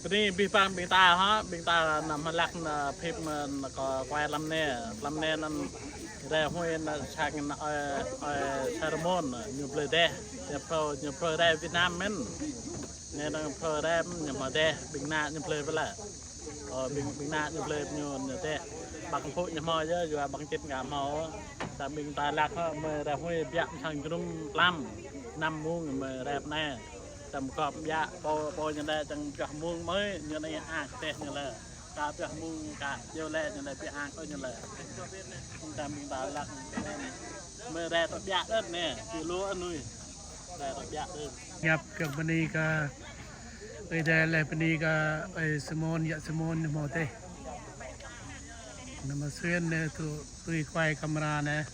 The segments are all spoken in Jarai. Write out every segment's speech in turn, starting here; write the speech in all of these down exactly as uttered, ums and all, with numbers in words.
Bơni abih bang ƀing ta hă, ƀing ta anăm hlak anăm phim, anăm kơ kuai lăm anai, lăm anai anăm rai huĭ anăm sang anăm ơi, ơi Salomon, ñu blơi dêh, ñu phrâo, ñu phrâo rai Việt Nam mơ̆n. Anai anăm phrâo rai ñu hmâo dêh, ƀing ană ñu blơi pơlă. Ơ, ƀing, ƀing ană ñu blơi ñu, ñu dêh. Ƀăng phu ñu hmâo yơh, yua ƀăng čĭt ngă hmâo. Tơdah ƀing ta hlak hă, mơi rai huĭ biă sang jơnum tlam, năm mông mơi rai pơ anai. Tơdah kơp biă, pô, pô ñu lĕ čang pioh mông mơi, ñu anai ăh dêh ñu lĕ. Kơ pioh mông kơ yua lĕ ñu lĕ pioh ăh kơ ñu lĕ. Tơdah ƀing ta hlak, mơi rai tơ biă đơ̆t anai, kilo anui. Rai tơ biă đơ̆t. Hiăp kơ bơni kơ Ơi Adai lĕ bơni kơ ơi Simon, yă Simon ñu hmâo dêh. Anăm Xuyên anai tui, tui kuai kamera anai.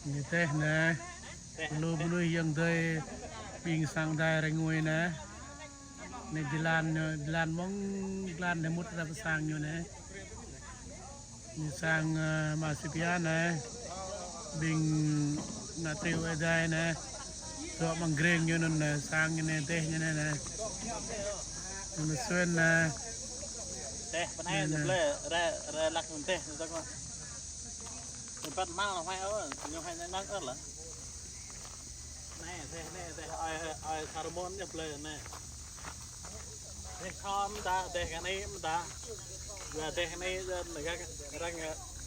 Ñu dêh anai. Lu mơnuih ayŏng adơi ƀing sang Adai rai ngui anai. Anai jơlan ñu, jơlan mơ̆ng jơlan anai mŭt ra pơ sang ñu anai. Anai sang, ơ, Ama Sophia anai. Ƀing ană triu Ơi Adai anai. Dŏ amăng grêng ñu anŭn anai, sang ñu anai, dêh ñu anai anai. Anăm Xuyên anai. Dêh, pơ anai anai, anai. Blơi, rai, rai hlak anŭn dêh, anŭn dơ̆ng mơ̆. Anŭn păt măng lăng huai ôh, ñu huai anai năng ơh lă. Anai, dêh, anai, dêh, ơi, ơi Salomon ñu blơi anai. Dêh sô mơ̆n ta, dêh kơ anai mơ̆n ta. Yua dêh anai, yua anai gah, arăng,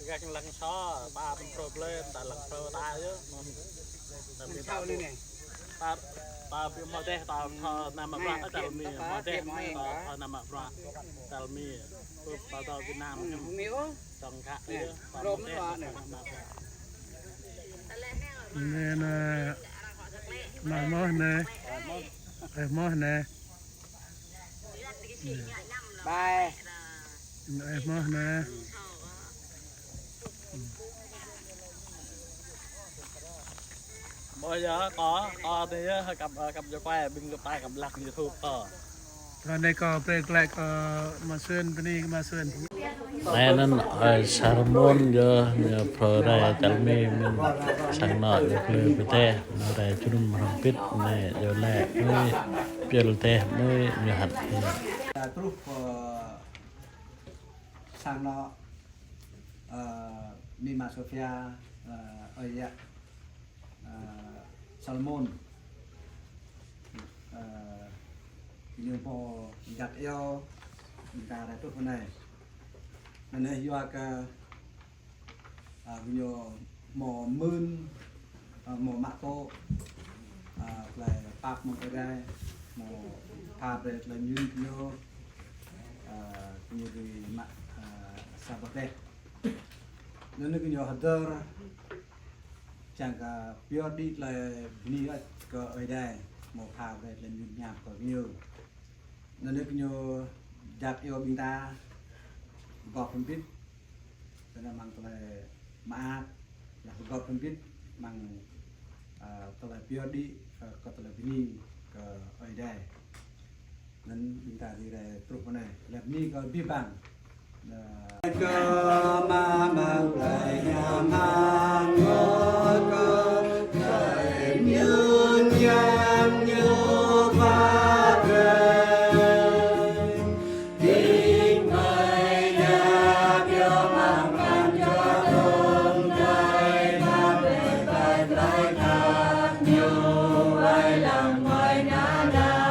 gah lăng sô, ta tơm phrâo blơi, ta lăng phrâo ta yơh. Anăm thâo anai anai. Ta, ta ƀu hmâo dêh, ta thâo anăm mă bruă, ta ƀu hmâo dêh, ta thâo anăm mă bruă, ta ƀu hmâo. Ƀu, ta thâo Việt Nam. Tong kă yơh, ta hmâo dêh, ta thâo anăm mă bruă. Anai anai, mă hmâo anai. Ơi hmâo anai. Bai. Ơi hmâo anai. Ƀơi yơh, kâo, kâo anai yơh, kăp, kăp yua kuai, ƀing kơ pai, kăp lăng YouTube kâo. Ră anai kâo brơi glaĭ kơ Ama Xuyên, bơni kơ Ama Xuyên. Anai anŭn ơi Salomon yơh, ñu phrâo rai tal mi mơ̆n sang anŏ ñu blơi pơdeh, ñu rai jơnum hrŏm hơbĭt, anai yua lĕ, anai pioh dêh, anai ñu hăt. Truh pơ sang anŏ, ơ, Mi Ama Sophia, ơ, ơi yă, ơ, Salomon. Ơ, ñu pô jak iâu, ƀing ta rai truh pơ anai. Anai yua kơ, ơ, ñu hmâo mưn, ơ, hmâo mă tŭ, ơ, tơlơi pap mơ̆ng Ơi Adai, hmâo pha brơi tơlơi mơyun kơ ñu, ơ, kơ ñu dưi mă, ơ, sa boh dêh. Anŭn kơ ñu hơdơr, čang kơ pioh đĭ tơlơi bơni kơ Ơi Adai, hmâo pha brơi tơlơi mơyun hiam kơ ñu. Anŭn kơ ñu jak iâu ƀing ta, pơgop hrŏm hơbĭt, tơnă mơ̆ng tơlơi mơak, yua pơgop hrŏm hơbĭt, mơ̆ng, ơ, tơlơi pioh đĭ, ơ, kơ tơlơi bơni kơ Ơi Adai. Anŭn ƀing ta dưi rai truh pơ anai. Lăp bơni kơ abih bang. Kơ mă mă tơlơi hiam hăng ngă kơ tơlơi mơyun hiam ñu pha brơi. Ƀing mơi yă pioh mă mă čơdơ̆ng tơlơi pha brơi tơlơi khăp ñu wai lăng mơi nanao.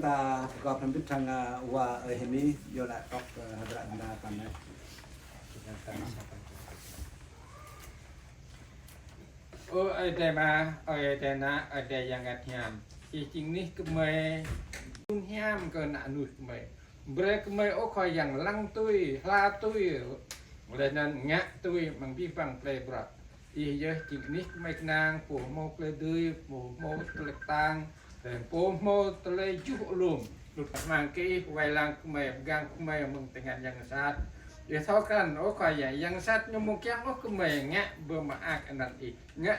Ta gop hrŏm bĭt hăng, ơ, wa ơi Hemi, yua lĕ tŏk, ơ, hơdră ƀing ta pơ anai. Ơ Ơi Adai Ama, Ơi Adai Ană, Ơi Adai Yang Bơngăt Hiam. Ih jing anih gơmơi, tŭ hiam kơ ană mơnuih gơmơi. Brơi gơmơi, ơ Khua Yang, lăng tui, hla tui, laih anŭn ngă tui amăng abih bang plei bruă. Ih yơh jing anih gơmơi kơnang, pô hmâo tơlơi dưi, pô hmâo tơlơi kơtang, laih pô hmâo tơlơi juh alum. Đut amăng kơ Ih, wai lăng gơmơi, pơgang gơmơi mơ̆ng tơngan yang sat. Ih thâo krăn, ơ Khua Yang, yang sat ñu mơ̆ng kiăng ôh gơmơi ngă pơmơak anăn Ih, ngă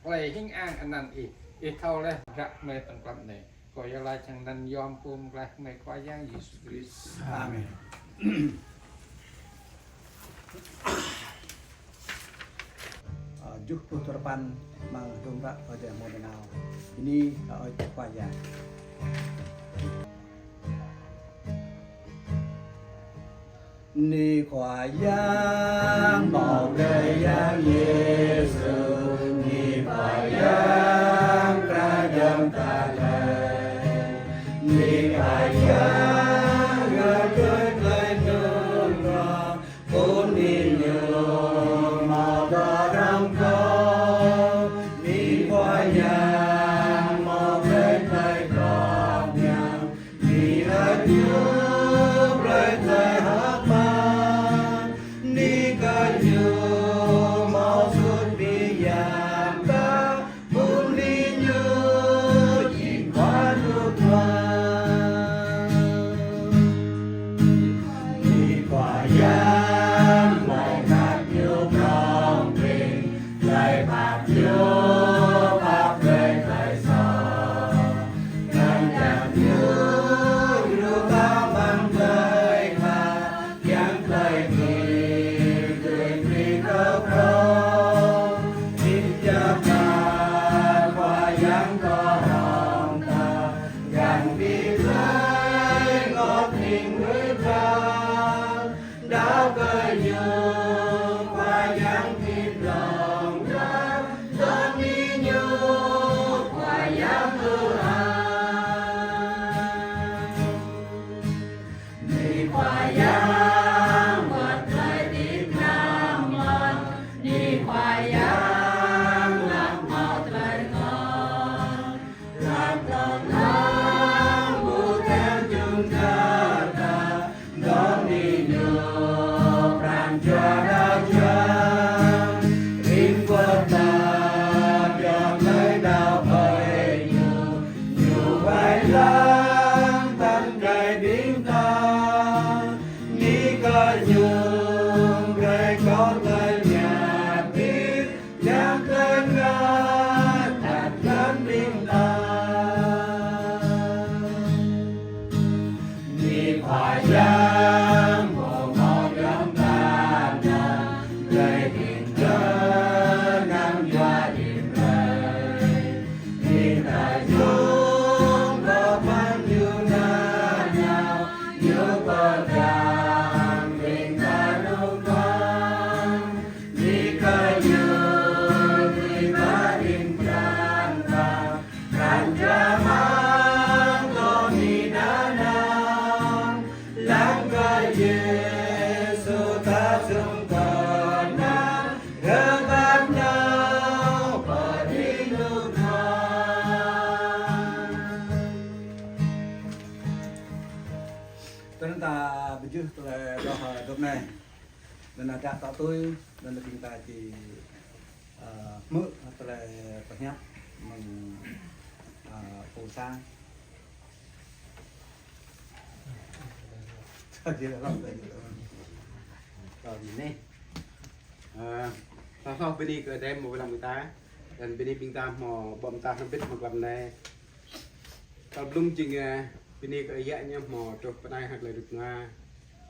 tơlơi hing ang anăn Ih. Ih thâo laih, ră gơmơi tŏng klăm anai. Kâo iâu laĭ hăng anăn yom pơpŭ mơ̆ng glah gơmơi Khua Yang Yêsu Krist. Amen. Ơ, juh pluh duapăn amăng hơdôm hră Ơi Adai hmâo nanao. Bơni kơ Ơi Khua Yang. Bơni Khua Yang, hmâo Khua Yang Yêsu, bơni Khua Yang, Kră Yang ta laĭ. Bơni Khua Yang, gơ̆ tơlơi tơnŭn rŏng, bơni Ñu hmâo tơrŏng kơ. Bơni Khua Yang, hmâo tơlơi tơnŭn rŏng. Bơni kơ Ñu brơi tơlơi hơ̆k mơak, bơni kơ Ñu hmâo sut bơni yap ta, bơni Ñu jing Khua Yang. Bơni Khua Yang, tơlơi khăp Ñu prŏng pĭt, tơlơi pap Ñu pap brơi tơlơi soh. Tơlơi pap Ñu rŭ ta amăng tơlơi khăp, kiăng tơlơi pĭt tui brơi kơ phrâo. Ih jăk ta, Khua Yang kơ hrŏm ta, găn bĭ tơlơi ngŏ tring brơi ta. Đaŏ kơ Ñu, Khua Yang pĭt lŏng ta, tơl bơni Ñu, Khua Yang ư ang. Bơni Khua Yang, wơ̆t tơlơi pĭt nao mơ̆n, bơni Khua Yang, lăng hmâo tơlơi ngŏ. Lăng tơlơi lăng ƀu teo jum dar ta, dŏ bơni Ñu pran jua đaŏ jua. Ring wơ̆t ta pioh tơlơi đaŏ ƀơi Ñu, Ñu wai lăng tăn gai ƀing ta. Bơni kơ Ñu brơi kơ tơlơi mơyang pĭt, yang tơlơi ngă tăt lăn ƀing ta. Bơni Khua Yang, pô hmâo yom tơnap, brơi ƀing ta ngăn yua ƀing rai. Ƀing ta yôm kơ păn Ñu nanao, Ñu pơgang ƀing ta rŭng răng. Bơni kơ Ñu dưi ba ƀing pran ta, pran jua amăng tơlơi bơni nanao. Lăng kơ Yêsu ta sum kơna, rơbat nao pơ anih rơnuk. Tơl anŭn ta pơjưh tơlơi pơđŏk, ơ, dŏ anai. Anŭn ta dŏ tui, anŭn ƀing ta či, ơ, hmư̆ tơlơi pơhiăp mơ̆ng, ơ, pô sang. Či lăp tơlơi. Kâo bơni. Ơ, ta hloh bơni kơ Ơi Adai hmâo wai lăng ƀing ta. Anŭn bơni ƀing ta hmâo ƀô̆ mơta hrŏm hơbĭt amăng mlam anai. Tal blung jing, ơ, bơni kơ Ơi Yă ñu hmâo truh pơ anai hăng tơlơi rơnŭk rơnua.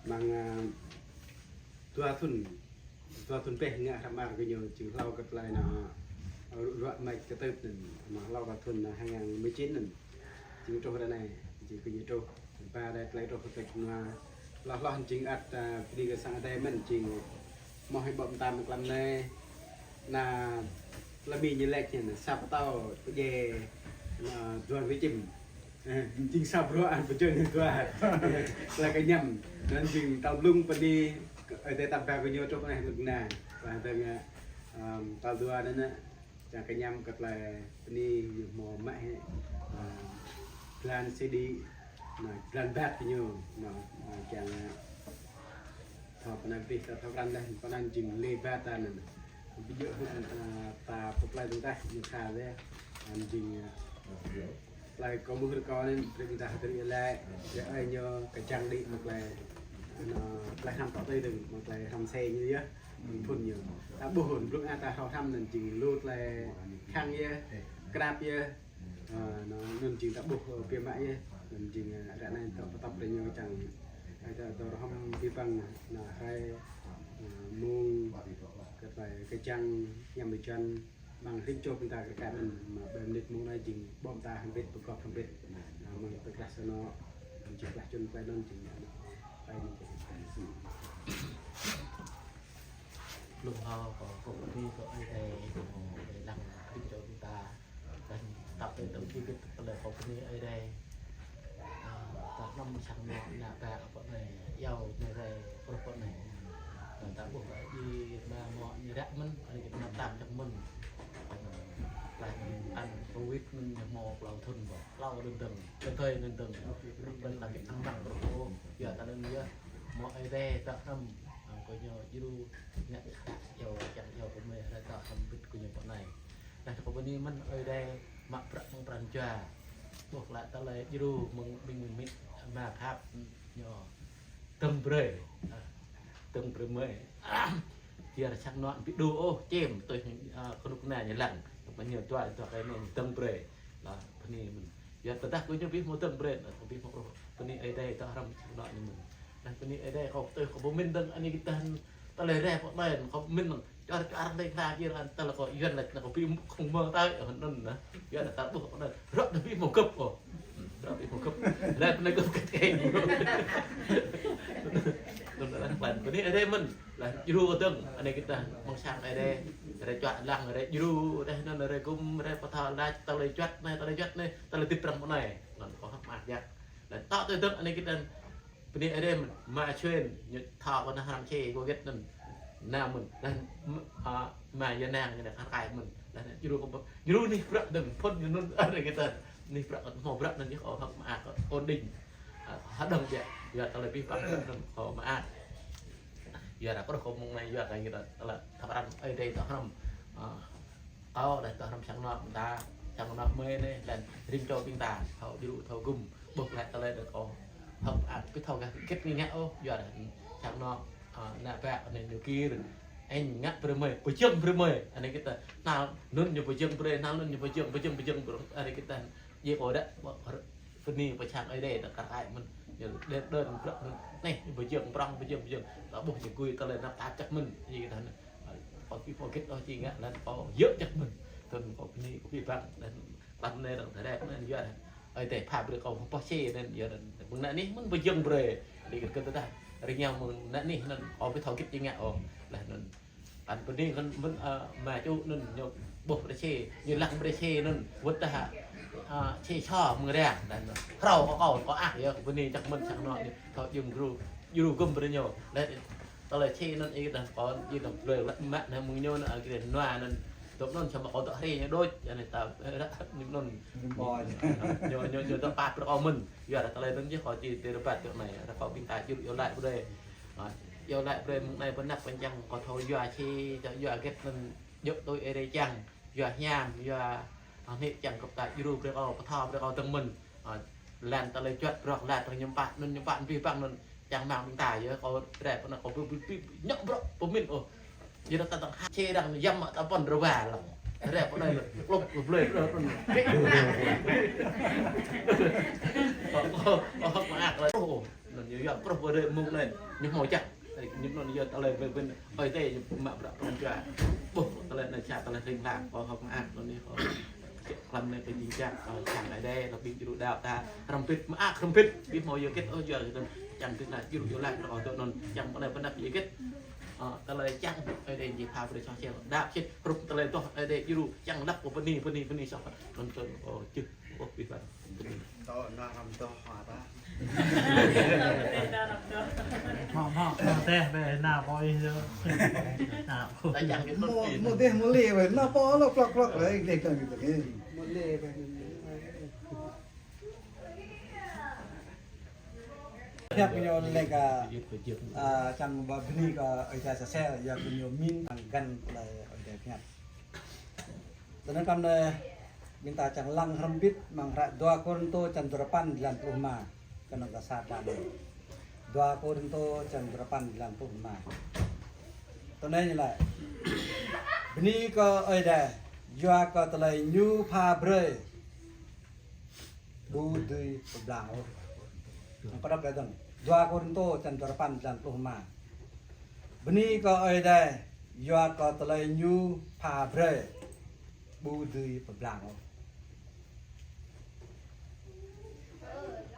Amăng, ơ, dua thŭn, dua thŭn bĕ ngă hră mơar kơ ñu jing hlâo kơ tơlơi anŭn, ơ, ruă mă kơtưp anŭn, amăng hlâo kơ thŭn, ơ, hai ngàn mười chín anŭn. Jing truh ră anai, jing kơ ñu truh. Ba rai tơlơi truh kơ tơlơi rơnŭk rơnua. Hloh hloh jing ăt, ơ, bơni kơ sang Ơi Adai mơ̆n jing. Hmâo hĭ ƀô̆ mơta amăng mlam anai. Anŭn tơlơi Mi ñu laĭ ñu anŭn, sa pơtâo pơdjai, anŭn, duan wĭ čim. Jing sa bruă, ah, pơjing dua. Tơlơi kơñăm. Anŭn jing tal blung bơni, ơ, tơlơi tap ba kơ ñu truh anai luk na. Tơlơi dơ̆ng, ơ, tal dua anŭn, ơ, čang kơñăm kơ tơlơi bơni ñu hmâo mă hĭ, ơ, blan C D, anŭn, blan bat kơ ñu, anŭn, anŭn, čang, ơ, Thâo pơnăn tih, ta thâo krăn laih, pơnăn jing lĕ ba ta anŭn. Ƀu djơ̆, ơ, ta pơplai tơ̆ng tah, ñu tha laih, anŭn jing, ơ, tơlơi kâo ƀuh rơkâo anŭn, brơi ƀing ta hơdơr iâu laĭ, brơi ơi ñu kơjăp đĭ mơ̆ng tơlơi, anŭn, tơlơi hrăm tŏ tui dơ̆ng, mơ̆ng tơlơi hrăm sĕ ñu yơh, mơ̆ng phŭn ñu. Ta ƀuh, blung a ta hrăm anŭn jing lu tơlơi khăng yơh, krăp yơh, Ơ, anŭn, anŭn jing ta ƀuh, ơ, biă mă yơh. Anŭn jing, ơ, ră anai ta pơtăp brơi ñu čang, ơ, ta, ta rơhăm ƀing păng, anŭn hrơi, ơ, mông, kơ tơlơi kơjăp, ñăm ƀơi čan, ƀăng rĭm čô ƀing ta kơ rơkơi anŭn, mă ƀơi mơnit mông anai jing ƀô̆ ta hrŏm hơbĭt, pơgop hrŏm hơbĭt. Anŭn, mơ̆ng tơkrah sang anŏ, anŭn jing klah čun tơlơi anŭn jing, anŭn, tơlơi anŭn jing. Blung hơ̆ kâo, kâo bơni kơ Ơi Adai, kâo lăng rĭm čô ƀing ta. Laih anŭn tap tui tơ̆ng či git tơlơi kâo bơni Ơi Adai. Ơ, ta hrŏm sang anŏ ană bă pơ anai, iâu anai rai, pơruh pơ anai. Anŭn ta ƀuh kơ djai ma mŏ ñu ră mơ̆n, anai git anăp tam čang mơ̆n. Laih anŭn ăn Covid anŭn ñu hmâo klâo thŭn ƀơh, klâo thŭn dơ̆ng, tơdơi anŭn dơ̆ng. Rơ̆k ƀơ̆n ta git ang băng pơruh ôh, yua ta anŭn yơh. Hmâo Ơi Adai ta hrŏm, ơ, kơ ñu djru ngă iâu, čang iâu kơ mơi, rai ta hrŏm hơbĭt kơ ñu pơ anai. Laih kâo bơni mơ̆n Ơi Adai mă bruă mơ̆ng pran jua. Ƀuh klă tơlơi djru mơ̆ng ƀing mĭt ama pap ñu dơ̆ng brơi. Ơ, dơ̆ng brơi mơi. Yua sang anŏ ƀu djơ̆ ôh, čem tui, ơ, kơnuk kơna ñu lăng. Kơ ñu dua, dua kơ ñu dơ̆ng brơi. Laih bơni mơ̆n. Yua tơdah kơ ñu ƀu hmâo dơ̆ng brơi, laih kâo ƀu hmâo pơruh. Bơni Ơi Adai ta hrŏm sang anŏ ñu mơ̆n. Laih bơni Ơi Adai kâo tui kâo pơmĭn dơ̆ng anai git tơlơi rai pơ anai, kâo pơmĭn dơ̆ng. Čar čar leng ra jir an tơlơi kâo Yuan laih anŭn kâo ƀu khŏm mơ̆ng tơi, ơ, anŭn anŭn. Yuan anŭn ta ƀuh anŭn. Rŏk anŭn ƀu hmâo gơ̆p ôh. Rŏk ƀu hmâo gơ̆p. Laih anŭn gơ̆p kơt eng. Anŭn anŭn laih. Bơni Ơi Adai mơ̆n. Laih djru dơ̆ng. Anai git ta mơ̆ng sang Ơi Adai. Rai čuă lăng, rai djru, rai anŭn, rai gum, rai pơthâo laih tơlơi juăt anai, tơlơi juăt anai, tơlơi hơdip arăng pơ anai. Anŭn kâo hơ̆k mơak jak. Laih tŏ tui dơ̆ng anai git ta Bơni Ơi Adai mơ̆n, mă Čuên, ñu thâo kơ ană hrăm čê kơ git anŭn. Anŭn mơ̆n, laih, ơ, mă Yuan Nang ñu anai kar kaĭ mơ̆n. Laih anŭn djru kơ, djru anih bruă dơ̆ng, phŭn ñu anŭn, anai git ta. Anih bruă kơ hmâo bruă anŭn yơh kâo hơ̆k mơak kơ ổn định. Ơ, hơđong biă, yua tơlơi abih bang anŭn kâo mơak. Yua ră pơruh kâo mơ̆ng anai yua kơ git ta, tơlơi thâo krăn Ơi Adai ta hrŏm. Ơ, Kâo laih tơ hrŏm sang anŏ ta, sang anŏ mơi anai, laih rĭm čô ƀing ta, thâo djru, thâo gum, ƀuh laih tơlơi anŭn kâo. Hơ̆k mơak, ƀu thâo gah hơget ñu ngă ôh, yua dah sang anŏ, ơ, ană bă anai ñu gir. Eng ngă brơi mơi, pơjing brơi mơi, anai git ta, hnal anŭn ñu pơjing brơi, hnal anŭn ñu pơjing, pơjing, pơjing brơi, anai git ta, djai kâo đa, bơni pơ sang Ơi Adai ta kar kaĭ mơ̆n, ñu đe-, đơ̆n bruă anŭn, anai, pơjing prŏng, pơjing, pơjing, ta ƀuh ñu gui tơlơi anăp ta čăk mơ̆n, anai git ta anŭn. Kâo ƀu hmâo hơget ôh či ngă, laih kâo djơ̆ čăk mơ̆n. Tơl kâo bơni kâo abih bang, laih tơlơi anai dơ̆ng tơlơi anŭn yua. Ơi Adai pha brơi kâo pơh čê anŭn yua anŭn. Mơ̆ng anai anih mơ̆n pơjing brơi. Đĭ kơ tơdah rơngiao mơ̆ng anai anih anŭn kâo ƀu thâo hơget či ngă ôh. Laih anŭn. Kăn bơni kăn mơ̆n, ơ, mă ču anŭn ñu ƀuh brơi čê, ñu lăng brơi čê anŭn. Wơ̆t tơdah, ơ, čê čô mơ̆ng rang. Laih anŭn. Hrâo kâo kâo kâo ah yơh, bơni čăk mơ̆n čăk anŏ ñu. Thâo djru, djru gum brơi ñu. Laih Tơlơi čê anŭn ih dah kâo, ih dah blơi lăk mă anai mơ̆ng ñu anŭn, ơ, kơ anŭn nua anŭn. Dŏ anŭn samơ̆ kâo dŏ hrơi ñu đôč, anai ta, ơ, ră ñu anŭn. Ñu, ñu, ñu dŏ pap brơi kâo mơ̆n. Yua dah tơlơi anŭn yơh kâo či tơlơi rơbat dŏ anai. Dah kâo ƀing ta djru iâu laĭ brơi. Ơ, iâu laĭ brơi mơ̆ng anai pơ anăp pơčang kâo thâo yua čê, thâo yua hơget anŭn djŏ tui Ơi Adai čang. Yua hiam, yua, ơ, anai čang kơ ta djru brơi kâo, pơtô brơi kâo dơ̆ng mơ̆n. Ơ, laih tơlơi juăt brŏk laih tơlơi ñăm pă, anŭn ñăm pă, abih bang anŭn čang rơmang ƀing ta yơh, kâo rai pơ anai kâo ƀu, ƀu, ƀu, ñŏk brŏk pơmĭn ôh. Yua dah ta tơ̆ng hă čê arăng yăm mă ta pơ̆n rơwa lăng. Rai pơ anai lĕ, klŭp, klŭp, klŭp, klŭp. Kâo, kâo, kâo hơ̆k mơak lĕ. Ôh, anŭn yua, yua, pơruh pơrê mơ̆ng anai, ñu hmâo čăk. Ơ, ñu anŭn yua tơlơi ƀơi ƀơi, Ơi Adai ñu mă bruă prŏng jua. Ƀuh, tơlơi anai ča tơlơi hling hlang, kâo hơ̆k mơak anŭn yơh kâo. Klăm anai kơ jing čăk, ơ, čang Ơi Adai, lăp ƀing djru đaŏ ta, hrŏm hơbĭt, mơak hrŏm hơbĭt, ƀu hmâo yua hơget ôh yua kơ anŭn, čang ƀing ta djru iâu laĭ brơi kâo dŏ anŭn, čang pơ anai pơ anăp yua hơget. Ơ, tơlơi čang Ơi Adai či pha brơi soh čel, đaŏ sĭt, hrup tơlơi tŏh Ơi Adai djru, čang lăp kơ bơni, bơni, bơni soh. Anŭn tơl kâo čih, ôh, abih bang. Bơni. Tŏ nă răm tŏ hua ta. Mă, mă, mă teh bĕ, nă pô ih yơh. Nă pô. Mă, mă teh mă lĕ bĕ, nă pô lŏk plŏk plŏk lĕ, ih deh tơng gitu kơ. Mă lĕ bĕ. Hiăp ñu lĕ kơ, a, čang ba bơni kơ Ơi Adai sa sel, yua kơ ñu mĭn tăng găn lĕ Ơi Adai hiăp. Tơnăn kăm anai ƀing ta čang lăng hrŏm hơbĭt amăng hră dua Kôrintô čăn duarơpăn jơlan pluh rơma, kơnơ̆ng kơ sa čăn. Dua Kôrintô čăn duarơpăn jơlan pluh rơma. Tui anai ñu laĭ: Bơni kơ Ơi Adai, yua kơ tơlơi Ñu pha brơi ƀu dưi pơblang ôh. Pơđŏp lĕ dơ̆ng. Dua Kôrintô čăn duarơpăn jơlan pluh rơma. Bơni kơ Ơi Adai, yua kơ tơlơi Ñu pha brơi ƀu dưi pơblang ôh.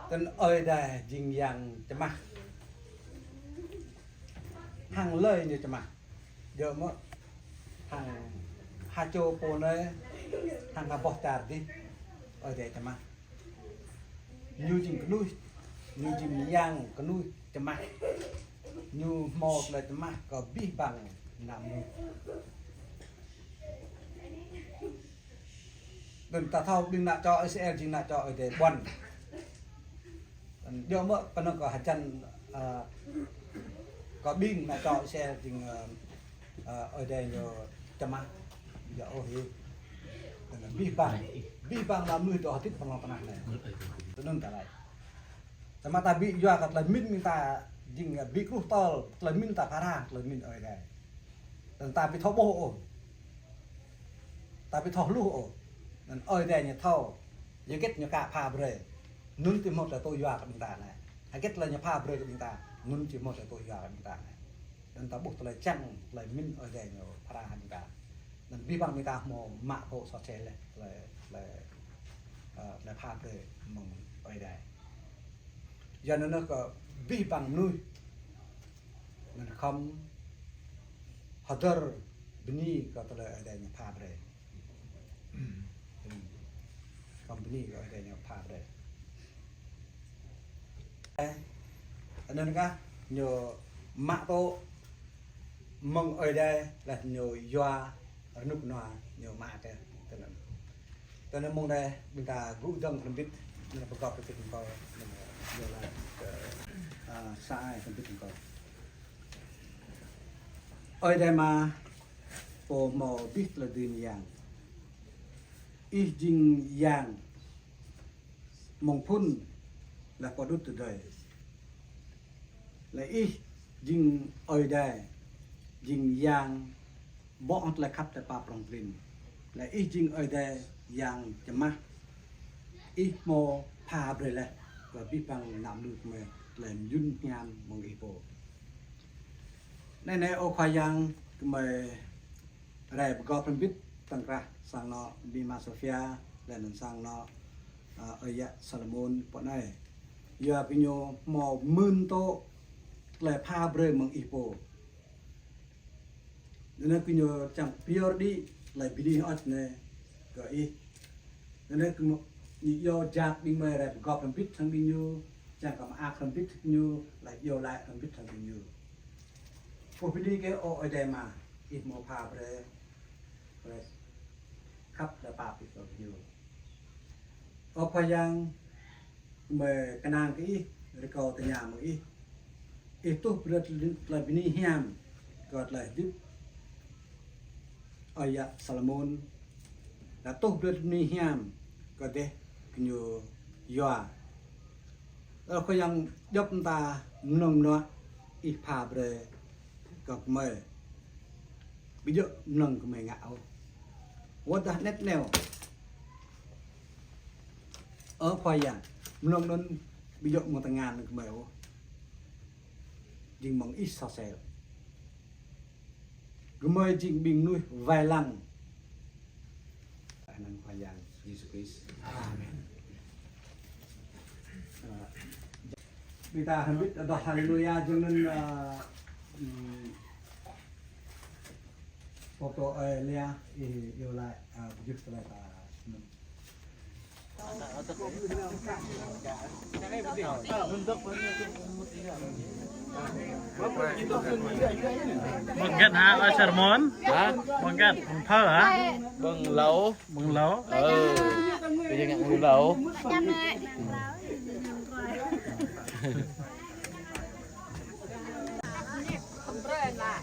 Tơl Ơi Adai jing Yang čơmah. Hăng hlơi Ñu čơmah? Djơ̆ mơ̆ hăng ha čô pô anai, hăng ha boh čar adih, Ơi Adai čơmah. Ñu jing kơnuih, Ñu jing Yang kơnuih čơmah. Ñu hmâo tơlơi čơmah kơ abih bang ană mơnuih. Đơ̆ng ta thâo ƀing ană čô Israel jing ană čô Ơi Adai ƀuăn. Djơ̆ mơ̆ kơnơ̆ng kơ hơjăn, a, kơ ƀing ană čô Israel jing, a, a, Ơi Adai ñu čơmah. Djơ̆ ôh hĭ. Kơnơ̆ng abih bang, abih bang ană mơnuih dŏ hơdip amăng lŏn tơnah anai. Tui anŭn ta laĭ. Samơ̆ ta ƀu yua kơ tơlơi mĭn ƀing ta jing ƀu kruh tơl, tơlơi mĭn ta phara, tơlơi mĭn Ơi Adai. Anŭn ta ƀu thâo ƀuh ôh. Ta ƀu thâo hluh ôh. Anŭn Ơi Adai ñu thâo. Hơget ñu kă pha brơi. Anŭn či hmâo tơlơi tŭ yua kơ ƀing ta anai. Hơget tơlơi ñu pha brơi kơ ƀing ta. Anŭn či hmâo tơlơi tŭ yua kơ ƀing ta anai. Anŭn ta ƀuh tơlơi čang, tơlơi mĭn Ơi Adai ñu phara hăng ƀing ta. Anŭn abih bang ƀing ta hmâo mă tŭ soh čeh lĕ, tơlơi, tơlơi, ơ, tơlơi pha brơi mơ̆ng Ơi Adai. Yua anŭn kơ abih bang mơnuih anŭn khŏm hơdơr bơni kơ tơlơi Ơi Adai ñu pha brơi. Khŏm bơni kơ Ơi Adai ñu pha brơi. Ơ, anŭn kah ñu mă tŭ mơ̆ng Ơi Adai laih ñu yua rơnŭk rơnua ñu mă tĕ, tui anŭn. Tui anŭn mơ̆ng anai ƀing ta gŭ dơ̆ng hrŏm hơbĭt, anŭn pơgop hrŏm hơbĭt hăng kâo, anŭn yua laĭ kơ, a, sa ai hrŏm hơbĭt hăng kâo. Ơi Adai Ama, Pô hmâo abih tơlơi dưi mơyang. Ih jing Yang mơ̆ng phŭn laih pơđut tơdơi. Laih Ih jing Ơi Adai, jing Yang ƀô̆ hăng tơlơi khăp tơpă prŏng prin. Laih Ih jing Ơi Adai Yang čơmah. Ih hmâo pha brơi laih kơ abih bang ană mơnuih gơmơi tơlơi mơyŭn hiam mơ̆ng Ih pô. Anai anai, ơ Khua Yang, gơmơi rai pơgop hrŏm hơbĭt tơ̆ng krah sang anŏ amĭ ama Sophia, laih anŭn sang anŏ, a, ơi yă Salômôn pô anai. Yua kơ ñu hmâo mưn tŭ tơlơi pha brơi mơ̆ng Ih pô. Anŭn kơ ñu čang pơyơr đĭ tơlơi bơni hơơč anai kơ Ih. Anŭn kơ ñu iâu jak ƀing gơmơi rai pơgop hrŏm hơbĭt hăng ƀing ñu, čang kơ mơak hrŏm hơbĭt hăng ñu, laih iâu laĭ hrŏm hơbĭt hăng ƀing ñu. Pô bơni kơ Ơi Adai Ama, Ih hmâo pha brơi, brơi khăp tơpă pĭt kơ ƀing ñu. Ơ Khua Yang, gơmơi kơnang kơ Ih, rơkâo tơña mơ̆ng Ih. Ih tuh brơi tơlơi bơni hiam kơ tơlơi hơdip ơi yă Salômôn, laih tuh brơi tơlơi bơni hiam kơ dêh gơñu yua. Ơ Khua Yang, djŏp mơta mơnơ̆ng mơnuă Ih pha brơi kơ gơmơi. Ƀu djơ̆ mơnơ̆ng gơmơi ngă ôh. Wơ̆t dah anet aneo. Ơ Khua Yang, mơnơ̆ng anŭn ƀu djơ̆ mơ̆ng tơngan gơmơi ôh. Jing mơ̆ng Ih soh sel. Gơmơi jing ƀing mơnuih wai lăng. Anăn Khua Yang Yêsu Krist. Amen. Ơ, ƀing ta hrŏm hơbĭt adoh haleluya, jơ̆ng anŭn, ơ, ưm, pô tŏ ơi Lia, ih iâu laĭ, ơ, pơjưh tơlơi ta anŭn. Ƀơ̆ng hơget hă, ơi Sermon? Hă? Ƀơ̆ng hơget, ƀơ̆ng phở hă? Ƀơ̆ng lâo. Ƀơ̆ng lâo. Ơ, ƀing ta ngă ƀơ̆ng lâo.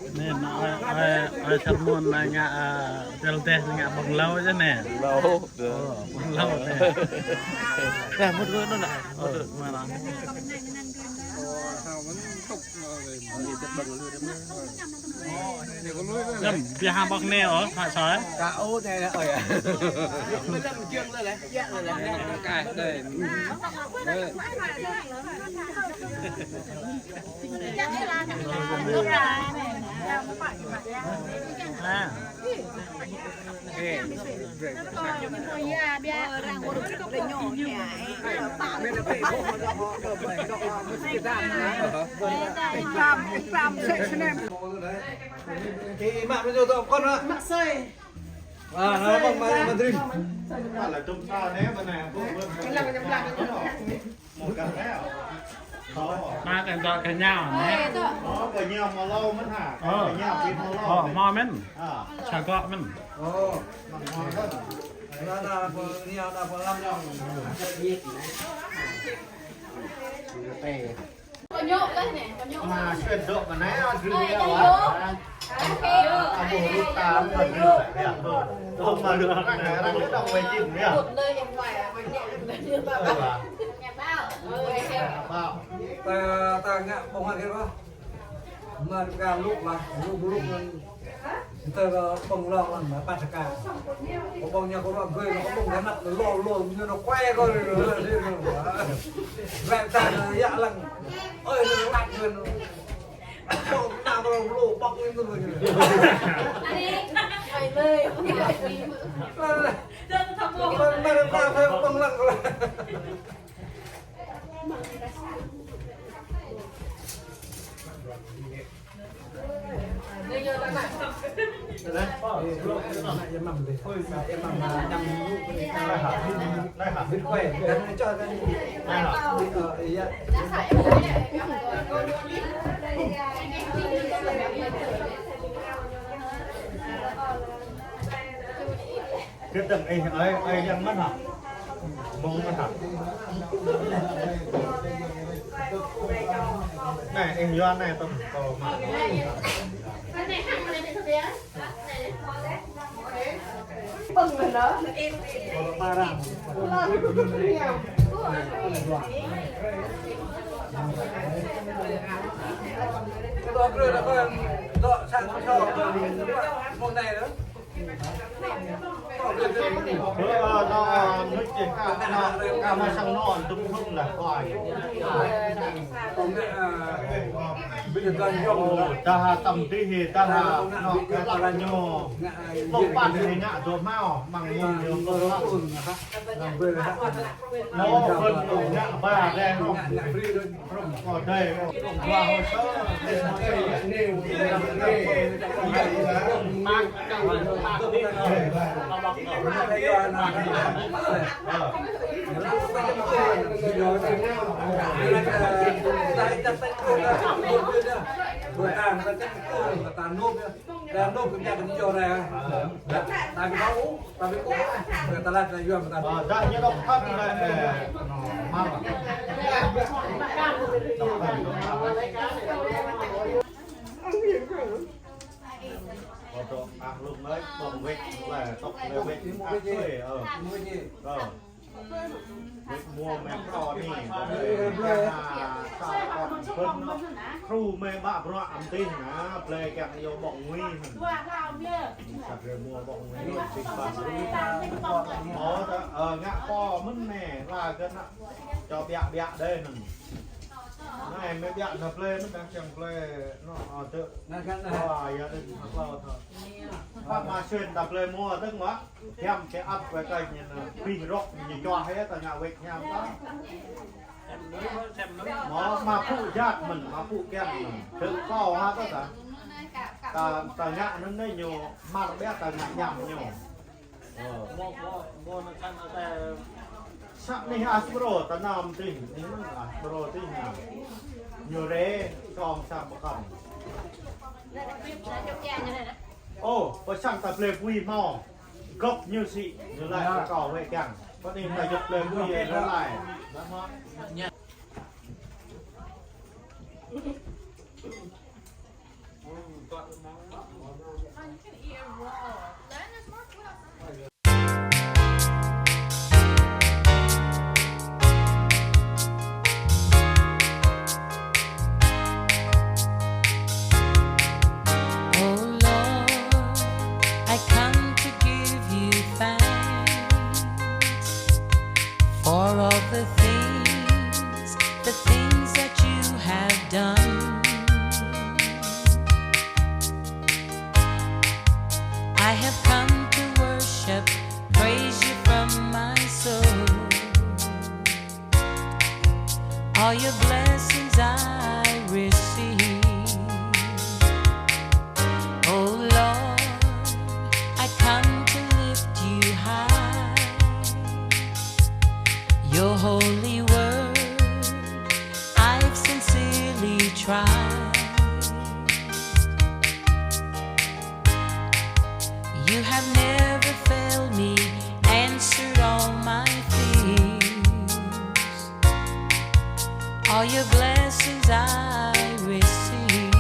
Anai, anai, ơi, ơi, ơi Sermon anai ngă, a, tơl teh ngă ƀơ̆ng lâo čơ anai. Lâo. Ơ, ƀơ̆ng lâo anai. Anai, mŭt lui anŭn anai. Ơ, mŭt lui. Mơ̆n anŭn. Anăm, biă hă ƀơ̆ng anai ôh, hă soi? Ka ôh anai, ơi. Anai, anai. Mă kơ dŏ kơ ñu anai. Ơ, kơ ñu mă lâo mơ̆n hă? Ơ. Kơ ñu pit mă lâo. Ơ, mă mơ̆n. Ơ. Sa gŏ mơ̆n. Ơ. Mă mơ̆n. Anai, anai, pơ ñu, anai, pơ lăm ñu. Pơ ñu leh anai, pơ ñu. Mă sui dŏ kơ anai, anai, anai. Ơ, anai, anai. Ơ, ƀu hrup ta, ƀu hrup ta, yơh. Tơl mă lơ̆k anai, arăng kơ dŏ wai jing, yơh. Ơ, ba. Ba. Ta, ta ngă ƀơ̆ng hơget kơ? Mă ka lŭk lah, lŭk, lŭk anŭn. Tơ ƀơ̆ng lâo anŭn, mă păt ka. Kơ ƀơ̆ng ñu kơ ruă gơi, kơ ƀơ̆ng gơnăp, lâo, lâo, ñu anŭn kuai kơ, lâo, lâo, lâo. Ră ta, yă lăng. Ơi, ñu lăk gơi. Ƀơ̆ng ta ƀơ̆ng lâo, ƀơ̆ng ñu lâo. Ƀơ̆ng, ƀơ̆ng, ƀơ̆ng lăng. Kơ tơ̆ng ih, ơi, ơi, yang mơ̆n hă? Mơ̆ng mơ̆n hă? Anai, ih yua anai tơ̆ng kơ mă. Pơ̆ng mơ̆n hă? Kơ dŏ brơi đa pơ̆ng, dŏ sang mơ̆n hă? Mơ̆ng anai hă? Ơ, anŭn, ơ, mơnuih čih ka, ka, ka mă sang anŭn, tŭm tŭm lah, ơi. Ơ, ta ha tăm tih, ta ha, anŭn, ka ta ñu. Pơ̆ng păn hĭ ngă dŏ hmâo, mơ̆ng ñu, ñu pơ̆ng păn. Anŭn, pơ̆ng ngă ba, đe, anŭn. Ơ, dah ñu đŏk khăp lĕ, ơ, anŭn, mă. Đŏk khăp. Ơ, dŏ, ah, lŭk lơi, ƀơ̆ng wĕč, lĕ, tŏk lĕ wĕč, ah, tui, ơ. Ơ. Wĕč mua mơ̆ng kơ anai, ơ, sa kon bơ̆n, kru mơ̆ ƀă bruă amăng tih anai, blơi kiăng yua ƀơ̆ng ngui hăn. Sa drơi mua ƀơ̆ng ngui, tih ƀă. Ơ, ta, ơ, ngă pô mơ̆n anai, la kơ anŭn. Čô ƀiă ƀiă đơi anŭn. Anai mơ̆ ƀiă anŭn blơi mơ̆n, đang kiăng blơi anŭn, ơ, tơ. Anŭn kơ anŭn. Ơ, yua đơi anŭn klâo thâo. Pă mă sui ta blơi mua tơ̆ng mă. Hiam kơ ăt wai kơ ñu anŭn, pih rŏk ñu čuah hĭ ta ngă wĕč hiam ta. Mă, mă pŭ jăk mơ̆n, mă pŭ kiăng mơ̆n. Tơ klâo hă ta ta. Ta, ta ngă anŭn anai ñu, mă ƀiă ta ngă ñăm ñu. Ơ. Mă, mă, mă anŭn kăn ta. Sang anai Aspro, tơnăm tih, anai Aspro tih anai. Ñu rai, kông sang pơkŏn. Ơ, pơ sang ta blơi bui hmâo. Gŏp ñu sĭ, ñu laĭ kơ kâo wơ̆t kiăng. Pơ anai ta djŏp blơi bui ñu laĭ. Oh Lord, I come to give you thanks for all the things, the things that you have done. I have come to worship, praise you from my soul. All your blessings I receive. Oh Lord, I come to lift you high. Your holy word I've sincerely tried. You have never failed me, answered all my fears. All your blessings I receive.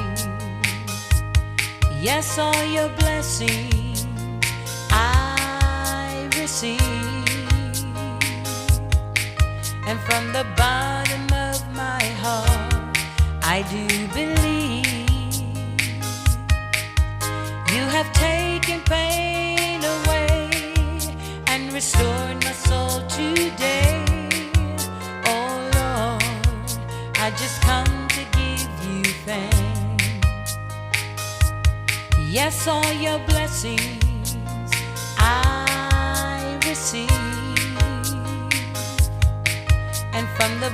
Yes, all your blessings I receive. And from the bottom of my heart, I do believe you have taken pain away and restored my soul today. Oh Lord, I just come to give you thanks. Yes, all your blessings I receive. And from the